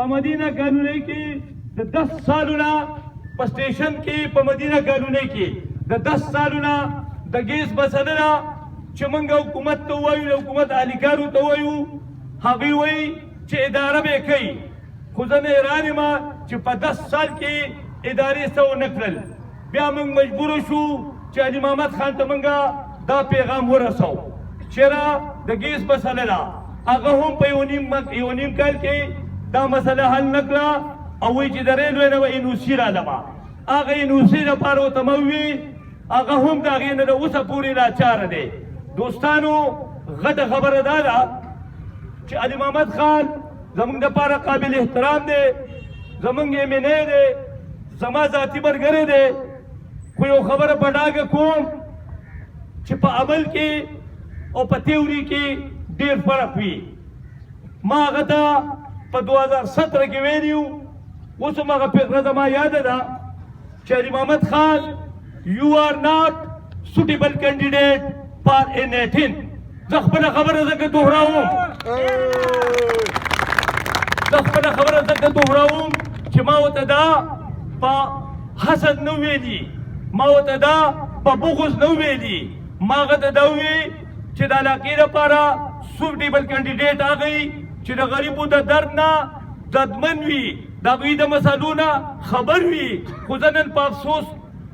په مدینه کالونۍ کې د 10 سالو نه په سټیشن کې، په مدینه کالونۍ کې د 10 سالو نه د ګیس مسله ده چې موږ حکومت ته ووایو، د حکومت اهلکارو ته ووایو، هغوی وایي چې اداره به یې کوي. خو زه حیران یم چې په 10 سال کې ادارې څه ونه کړل. بیا موږ مجبور شو چې علي محمد خان ته موږ دا پیغام ورسو چې را د ګیس مسله ده. هغه هم په یو نیم کال کې دا مسله حل نه کړه او وایي چې د ریلوې نه به NOC رالمه. هغه NOC لپاره ورته مه وي، هغه هم د هغې نه د اوسه پورې لاچاره دی. دوستانو، غټه خبره دا ده چې علي محمد خان زمونږ دپاره قابل احترام دی، زمونږ MNA دی، زما ذاتي ملګری دی. خو یو خبره په ډاګه کوم چې په عمل کې او په تیوري کې ډیر فرق وي. ما هغه ته په 2017 کې ویلي وو، اوس هم هغه فقره زما یاده ده چې علي محمد خان، you are not suitable candidate for N18. زه خپله خبره ځکه دوهراوم، زه خپله خبره ځکه دوهراوم چې ما ورته دا په حسد نه ویلي، ما ورته دا په بغض نه ویلي. ما هغه ته دا وویل چې د علاقې لپاره suitable candidate هغه چې د غریبو د درد نه دردمن وي، د هغوی د مسلو نه خبر وي. خو زه نن په افسوس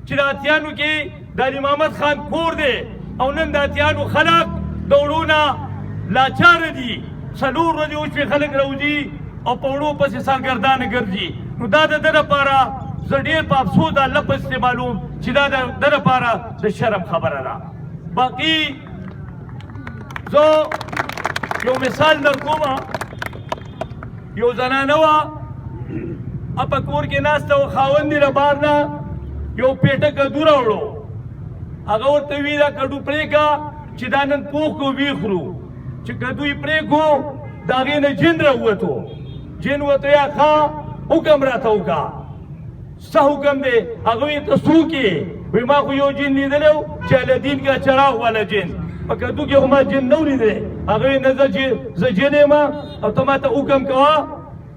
چې د اتیانو کې د علي محمد خان کور دی او نن د اتیانو خلک د اوړو نه لاچاره دي. 4 ورځې وشوې، خلک راوځي او په اوړو پسې سرګردانه ګرځي. نو دا د ده لپاره زه ډېر په افسوس دا لفظ استعمالوم چې دا د ده لپاره د شرم خبره ده. باقي زه یو مثال در کوم. یو زنانه وه، په کور کې ناسته وه، خاوند یې له بار نه یو پیټه کدو راوړو. هغه ورته وی دا کدو پرې کا چې دا نن پوخ کو وی خورو. چې کدو یې پرې کو، د هغې نه جن راووتو. جن ورته یا ښه حکم راته وکړه. څه حکم دی؟ هغه وی ته څوک یې؟ وی ما خو یو جن لیدلی و چې الدین کا چراغ والا جن، په کدو کې خو ما جن نه و لیدلی. هغه وی نه، زه چې زه جن یم او ته ما ته حکم کوه،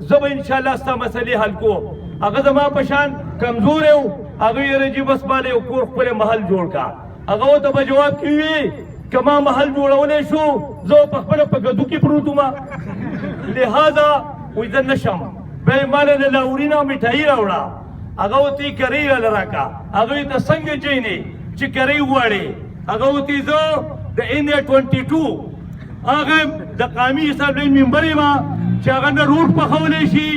زه به انشاءالله ستا مسلې حل کوم. هغه زما په شان کمزوری و. هغه یې رجی بس ماله یو کور خپل محل جوړ کا. هغه ورته په جواب کې وی که ما محل جوړولی شو، زه په خپله په کدو کې پروت وم، لهذا وایي زه نشم. بیا یې ماله له لاهوري نه مټایي راوړه. هغه ورته یې کرۍ راله راکړه. هغه یې ته څنګه جینې چې کرۍ غواړې؟ هغه ورته زه د NA 22 هغه د قامي اسمبلۍ ممبر یم چې هغه نه روډ پخولی شي،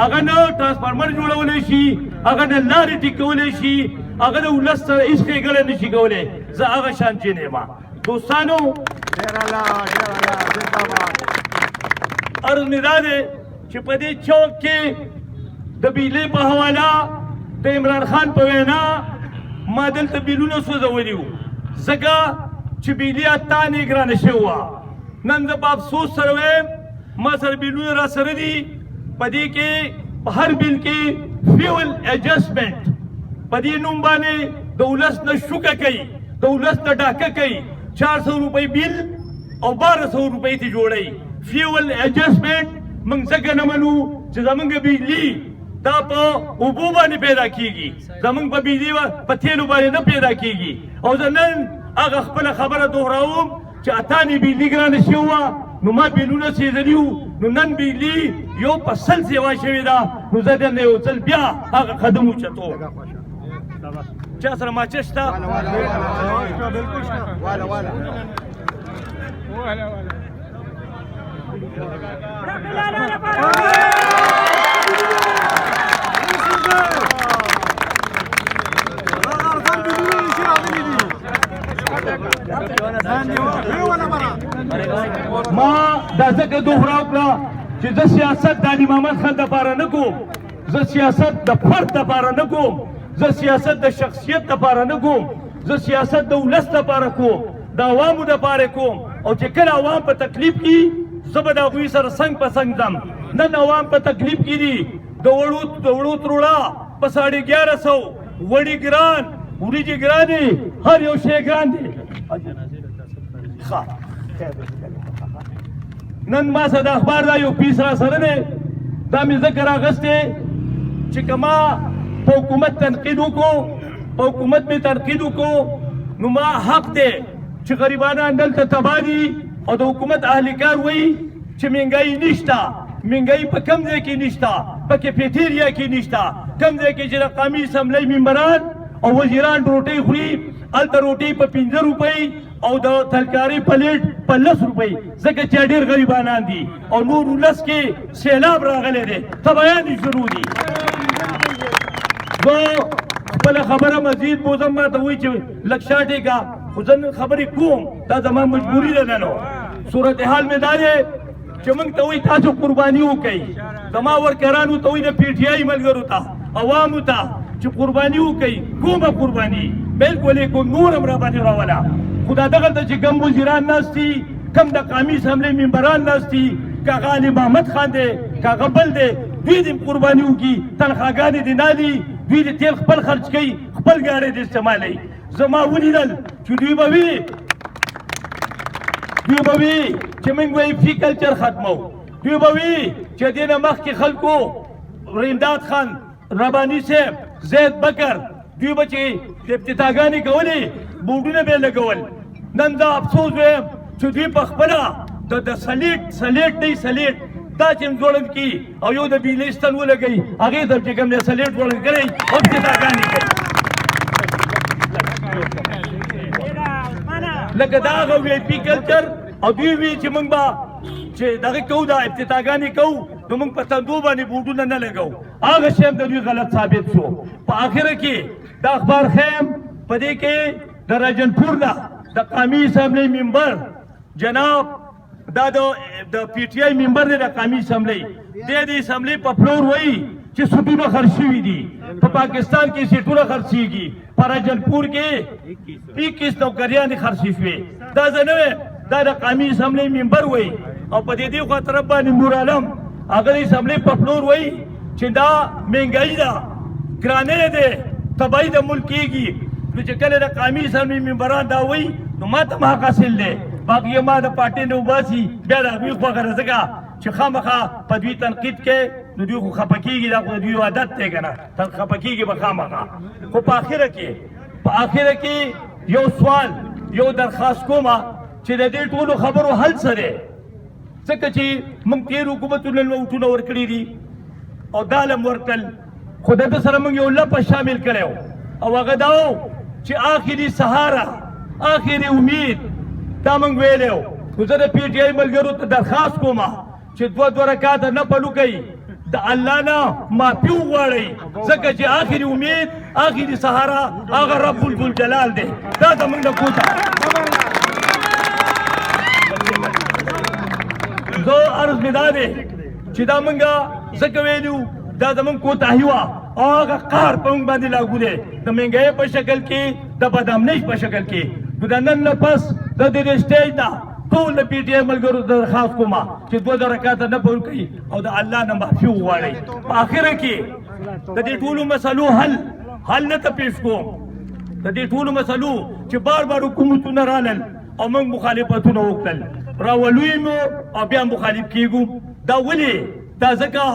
هغه نه ترانسفارمر جوړولی شي، هغه نه لارې ټیکولی شي، هغه د ولس سره هېڅ ښېګڼه نه شي کولی. زه هغه شان جن یم. دوستانو، ډېر اعلی، ډېر اعلی، زنده‌باد. عرض مې دا دی چې په دې چوک کې د بجلۍ په حواله د عمران خان په وینا ما دلته بیلونه سوځولي وو، ځکه چې بجلي اتانې ګرانه شوې وه. نن زه په افسوس سره وایم، ما سره بیلونه را سره دي، په دې کې په هر بیل کې fuel adjustment په دې نوم باندې د ولس نه شوکه کوي، د ولس نه ډاکه کوي. 400 روپۍ بیل او 1200 روپۍ ته جوړوي. fuel adjustment موږ ځکه نه منو چې زمونږ بجلي دا په اوبو باندې پیدا کیږي، زمونږ په بجلي په تیلو باندې نه پیدا کیږي. او زه نن هغه خپله خبره دوهراوم چې اتانې بجلي ګرانه شوې وه، نو ما بیلونه سېزلي وو. نو نن بجلي یو په سل سیوا شوې ده، نو زه درنه یو ځل بیا هغه قدم اوچتوم. چا سره ماچس شته؟ والا والا والا، بالکل شته، والا والا. والا والا. هغه ارزان بیلونه چې راغلي دي ځان دی ولا مرا. ما دا ځکه دوهراو کړه چې زه سیاست د علي محمد خان دپاره نه کوم، زه سیاست د فرد دپاره نه کوم، زه سیاست د شخصیت دپاره نه کوم، زه سیاست د ولس دپاره کوم، د عوامو دپاره کوم. او چې کله عوام په تکلیف کې، زه به د هغوی سره څنګ په څنګ ځم. نن عوام په تکلیف کې دي. د وړو تروړه په 1150، وړي ګران، وریجې ګرانې، هر یو شی ګران دی. ښه، نن ما سره د اخبار دا یو پیس را سره دی. دا مې ځکه راغستې چې که ما په حکومت تنقید وکړو، په حکومت مې تنقید وکړو، نو ما حق دی چې غریبانان دلته تباه دي او د حکومت اهلکار وایي چې مهنګایي نشته. مهنګایي په کم ځای کې نشته؟ په کیفیټیریا کې نشته. کم ځای کې چې د قامي اسمبلۍ ممبران او وزیران روټۍ خوري، هلته روټۍ په 5 روپۍ او د ترکاري پلیټ په 10 روپۍ، ځکه چې ډېر غریبانان دي او نور ولس کې سیلاب راغلی دی، تبایانې شروع دي. زه خپله خبره مزید بوزم. ما ته وایي چې لږ شاټې کا، خو زه نن خبرې کوم، دا زما مجبوري ده. نو صورتحال مې دا دی چې موږ ته وایي تاسو قرباني وکړئ. زما ورکرانو ته وایي، د پي ټي آی ملګرو ته، عوامو ته چې قرباني وکړئ. کومه قرباني؟ بالکل کوم نور هم را باندې راوله. خو دا دغلته چې کوم وزیران ناست دي، کوم د قامي اسمبلۍ ممبران ناست دي، که هغه علي محمد خان دی، که هغه بل دی، دوی دې قرباني وکړي. تنخواګانې دې نه دي، دوی دې تیل خپل خرچ کوي، خپل ګاډی دې استعمالوي. زما ولیدل چې دوی به وي چې موږ وایي فی کلچر ختمو. دوی به وي چې دې نه مخکې خلکو، امداد خان ربانی صاحب، زید بکر، دوی به چې افتتاحګانې کولې، بورډونه به یې لګول. نن دا افسوس وایم چې دوی په خپله د سلیټ، سلیټ دی، سلیټ دا چې ځوړند کی او یو د بجلۍ ستن ولګوي، هغې ته چې کوم دی سلیټ ځوړند کړی او افتتاحګانې کوي. لکه دا هغه وي آی پي کلچر. او دوی وی چې موږ به چې دغه کوو، دا افتتاحګانې کوو، نو موږ په تندو باندې بورډونه نه لګوو. هغه شی هم د دوی غلط ثابت شو. په آخره کې دا اخبار خیم په دې کې د راجنپور نه د قامي اسمبلۍ ممبر جناب، دا د پي ټي آی ممبر دی د قامي اسمبلۍ، د اسمبلۍ په فلور وایي چې سیټونه خرڅ شوي دي. په پاکستان کې سیټونه خرڅیږي، په راجنپور کې 21 نوکریانې خرڅې شوې. دا زه نه وایم، دا د قامي اسمبلۍ ممبر وایي. او په دې خوا طرف باندې نور عالم، هغه د اسمبلۍ په فلور وایي چې دا مهنګایي ده، ګرانۍ دی، تباهي د ملک کېږي. نو چې کله د قامي اسمبلۍ ممبران دا وایي، نو ما ته حق حاصل دی. باقي ما د پارټۍ نه وباسي، بیا د هغوی خوښه ده، ځکه چې خامخا په دوی تنقید کې نو دوی خو خفه کېږي. دا خو د دوی عادت دی که نه، خفه کېږي به خامخا. خو په آخره کې یو سوال، یو درخواست کومه چې د دې ټولو خبرو حل څه دی؟ ځکه چې موږ تېر حکومتونو له ووټونه ورکړي دي او دا لم ورکړل، خو د ده سره موږ یو لپه شامل کړی او هغه دا و چې آخري سهارا، آخري امید، دا موږ ویلی و. نو زه د پي ټي آی ملګرو ته درخواست کوم چې دوه دوه رکاته نفل وکړئ، د الله نه معافي وغواړئ، ځکه چې آخري امید، آخري سهارا هغه رب الجلال دی. دا زموږ د کوته زه عرض مې دا دی چې دا مونږه ځکه ویلو، دا زمونږ کوتاهي وه او هغه قهر په مونږ باندې لاګو دی، د مهنګۍ په شکل کې، د بدامنۍ په شکل کې. نو د نن نه پس د دې سټیج نه ټول د پي ټي آی ملګرو ته درخواست کوم چې دوه دوه رکعاته نفل وکړي او د الله نه معافي وغواړي. په آخره کې د دې ټولو مسلو حل نه ته پیش کوم. د دې ټولو مسلو چې بار بار حکومتونه رالل او موږ مخالفتونه وکړل، راولوی مو او بیا مخالف کیږو، دا ولې؟ دا ځکه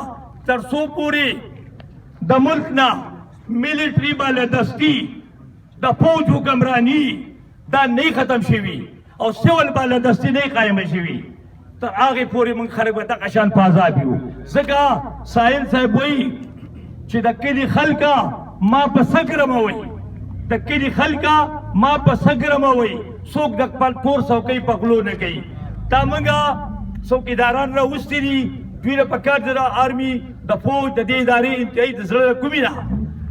تر څو پورې د ملک نه ملټري بالادستي، د فوج حکمرانی دا نه ختم شوي او سول بالادستي نه قائم شوي، تر هغې پورې موږ خلک به دغه شان په عذاب یو. ځکه ساحل صاحب وایي چې د کلي خلکه ما په سګرموي، د کلي خلکه ما په سګرموي، څوک د خپل کور څوکۍ په غلو نه کوي. دا موږ څوکیداران راوستي دي، دوی له پکار دی. د آرمي، د فوج، د دې ادارې انتهایي د زړه له کومې نه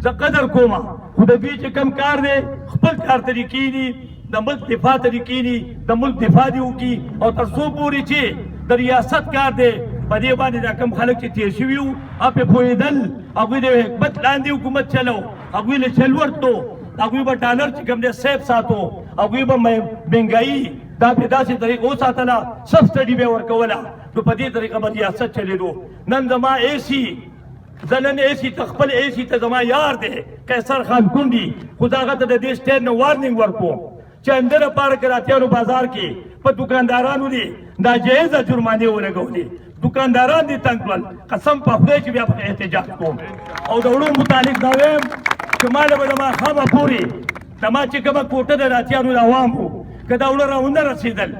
زه قدر کوم، خو د دوی چې کوم کار دی، خپل کار ته دې کښېني، د ملک دفاع ته دې کښېني، د ملک دفاع دې وکړي. او تر څو پورې چې د ریاست کار دی، په دې باندې دا کوم خلک چې تېر شوي وو، هغه پرې پوهېدل. هغوی د حکمت لاندې حکومت چلو، هغوی له چل ورتلو، هغوی به ډالر چې کوم دی سیف ساتو، هغوی به مهنګایي دا په داسې طریقه وساتله، سبسډي به ورکوله، نو په دې طریقه به ریاست چلېدو. نن زما ای سي، زه نن ای سي ته، خپل ای سي ته، زما یار دی قیصر خان کونډي، خو زه هغه ته د دې سټیج نه وارننګ ورکوم چې آینده لپاره کراتیانو بازار کې په دکاندارانو دي ناجایزه جرمانې ولګولې. دکانداران دې تنګ کړل، قسم په خدای چې بیا په احتجاج کوم. او د وړو متعلق دا وایم چې ما له به د ماښامه پورې د ما چې کومه کوټه ده د اتیانو د عوامو، که دا وړه راونه رسېدل،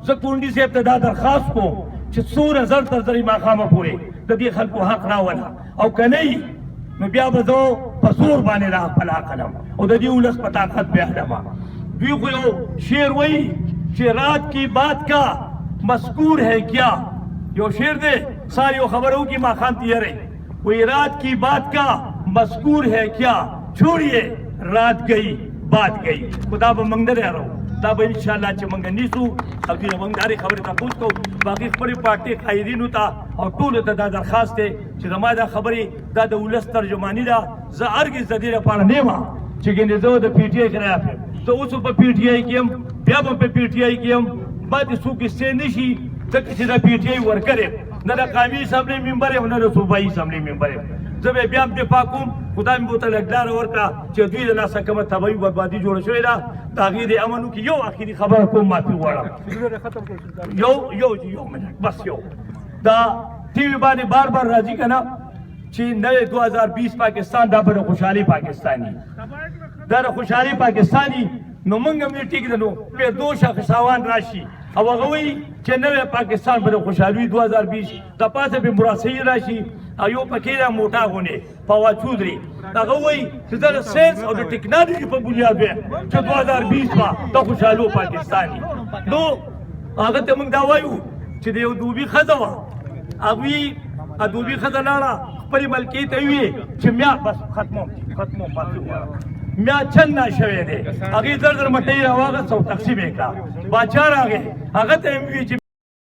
زه کونډي صاحب ته دا درخواست کوم چې څومره زر تر زرې ماښامه پورې د دې خلکو حق راوله، او که نه نو بیا به زه په زور باندې دا خپل حق علم او د دې ولس په طاقت بیا علم. دوی خو یو شعر وایي چې رات کی بات کا مذکور ہے کیا، یو شعر دی، سار یو خبره وکړي ماښام تیارې وایي رات کی بات کا مذکور ہے کیا، چھوڑیے رات گئی بات گئی. خو دا به موږ نه راو، دا به انشاءالله چې موږ نیسو او دوی موږ د هرې خبرې تپوس کوو. باقي خپلې پارټۍ قایدینو ته او ټولو ته دا درخواست دی چې زما دا خبرې دا د ولس ترجماني ده. زه هرګز د دې لپاره نه یم چې ګنې زه د پي ټي آی خلاف یم. زه اوس هم په پي ټي آی کې یم، بیا به هم په پي ټي آی کې یم. ما دې څوک حصې نه شي، ځکه چې د پي ټي آی ورکر یم، نه د قامي اسمبلۍ ممبر یم، نه د صوبایي اسمبلۍ ممبر یم. زه به بیا هم دفاع کوم. خدای مې ورته لږ لاره ورکړه چې دوی د لاسه کومه تباهي بربادي جوړه شوې ده، د هغې دې امن وکړي. یو اخري خبره کوم، معافي غواړم. یو یو یو منټ بس. یو دا ټي وي باندې بار بار راځي که نه چې نوې 2020 پاکستان، دا به د خوشحالي پاکستاني، دا د خوشحالي پاکستاني. نو موږ هم یې ټیک ده، نو پیردوش خساوان راشي او هغه وایي چې نوی پاکستان به د خوشحالي 2020، د پاسه به مراسي راشي او یو پکې دا موټا غونې فواد چودري، هغه وایي چې زه د ساینس او د ټکنالوژي په بنیاد وایم چې 2020 به د خوشحالو پاکستاني. نو هغه ته موږ دا وایو چې د یو دوبي ښځه وه، هغوی دوبي ښځه لاړه خپلې ملکې ته وویې چې میا بس ختموم ختموم معافي غواړم، میا چند نا شوی دی. هغې زر زر مټۍ راواغسته او تقسیم یې کړه. باچا راغی، هغه ته یې وویې چې